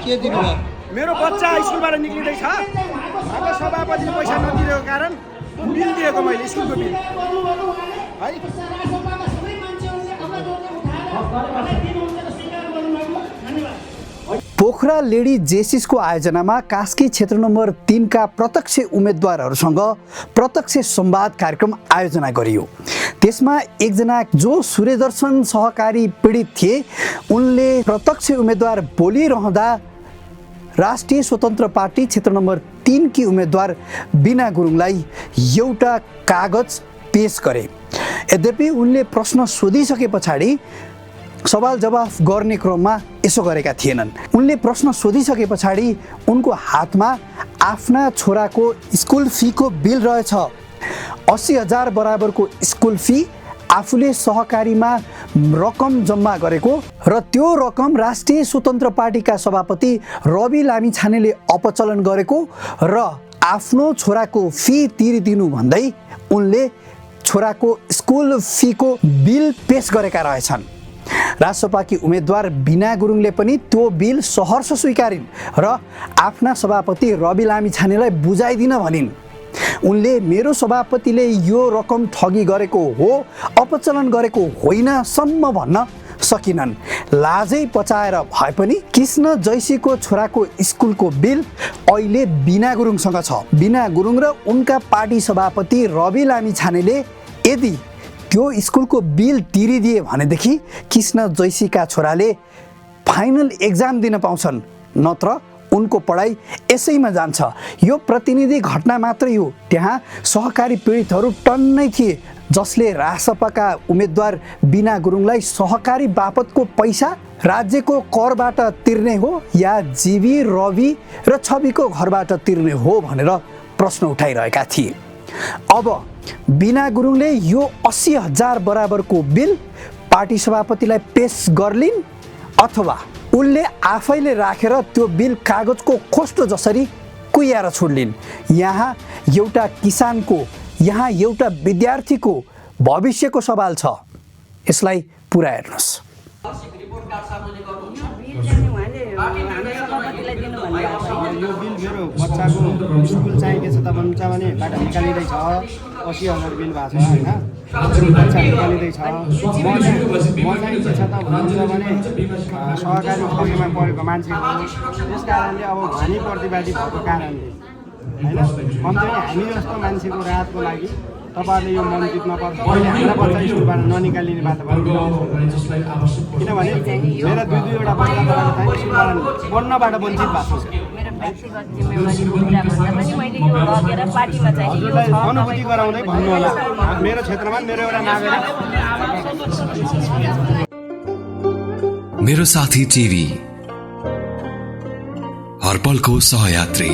के दिनुभयो? मेरो बच्चा स्कुलबाट निक्लिँदैछ, हाम्रो सभापतिले पैसा नदिएको कारण बिल दिएको मैले स्कुलको बिल है। पोखरा लेडी जेसिसको आयोजनामा कास्की क्षेत्र नम्बर 3 का प्रत्यक्ष उम्मेदवारहरूसँग प्रत्यक्ष संवाद कार्यक्रम आयोजना गरियो। त्यसमा एकजना जो सूर्यदर्शन सहकारी पीडित थिए, उनले प्रत्यक्ष उम्मेदवार बोलिरहँदा राष्ट्रिय स्वतन्त्र पार्टी क्षेत्र नम्बर 3 की उम्मेदवार बिना गुरुङलाई एउटा कागज पेश गरे। यद्यपि उनले प्रश्न सोधिसके पछाडि सवाल जवाफ गर्ने क्रममा यसो गरेका थिएनन्। उनले प्रश्न सोधिसके पछाडि उनको हातमा आफ्ना छोराको स्कुल फीको बिल रहेछ। 80,000 बराबरको स्कुल फी आफूले सहकारीमा रकम जम्मा गरेको र त्यो रकम राष्ट्रिय स्वतन्त्र पार्टीका सभापति रवि लामिछानेले अपचलन गरेको र आफ्नो छोराको फी तिरिदिनु भन्दै उनले छोराको स्कुल फीको बिल पेश गरेका रहेछन्। राजसभाकी उम्मेदवार बिना गुरुङले पनि त्यो बिल सहर्ष स्वीकारिन् र आफ्ना सभापति रवि लामिछानेलाई बुझाइदिन भनिन्। उनले मेरो सभापतिले यो रकम ठगी गरेको हो, अपचलन गरेको होइन सम्म भन्न सकिनन्। लाजै पचाएर भए पनि कृष्ण जैसीको छोराको स्कुलको बिल अहिले बिना गुरुङसँग छ। बिना गुरुङ र उनका पार्टी सभापति रवि लामिछानेले यदि त्यो स्कुलको बिल तिरिदिए भनेदेखि कृष्ण जैसीका छोराले फाइनल एक्जाम दिन पाउँछन्, नत्र उनको पढाइ यसैमा जान्छ। यो प्रतिनिधि घटना मात्रै हो। त्यहाँ सहकारी पीडितहरू टन्नै थिए जसले राजसभाका उम्मेदवार बिना गुरुङलाई सहकारी बापतको पैसा राज्यको करबाट तिर्ने हो या जीवी, रवि र छविको घरबाट तिर्ने हो भनेर प्रश्न उठाइरहेका थिए। अब बिना गुरुङले यो 80,000 बराबरको बिल पार्टी सभापतिलाई पेश गर्लिन् अथवा उनले आफैले राखेर त्यो बिल कागजको खोस्टो जसरी कुहिएर छोड्लिन्। यहाँ एउटा किसानको, यहाँ एउटा विद्यार्थीको भविष्यको सवाल छ। यसलाई पुरा हेर्नुहोस्। यो बिल मेरो बच्चाको स्कुल चाहिएको छ त भन्छ भने बाट निकालिँदैछ। 80,000 बिल भएको छ होइन, बच्चा निकालिँदैछ। म चाहिँ के छ त भन्छ भने सहकारी ठगीमा परेको मान्छे हो। त्यस कारणले अब हानि प्रतिवादी भएको कारणले होइन, कम्ती हामी जस्तो मान्छेको राहतको लागि तपाईँहरूले यो मन जित्न पर्छ। पहिले हाम्रा बच्चा स्कुलबाट ननिकालिने वातावरण किनभने मेरा दुईवटा बच्चा स्कुलबाट पढ्नबाट वञ्चित भएको छ। अनुभूति गराउँदै भन्नु होला। मेरो क्षेत्रमा मेरो एउटा नागरिक मेरो साथी टिभी हरपलको सहयात्री।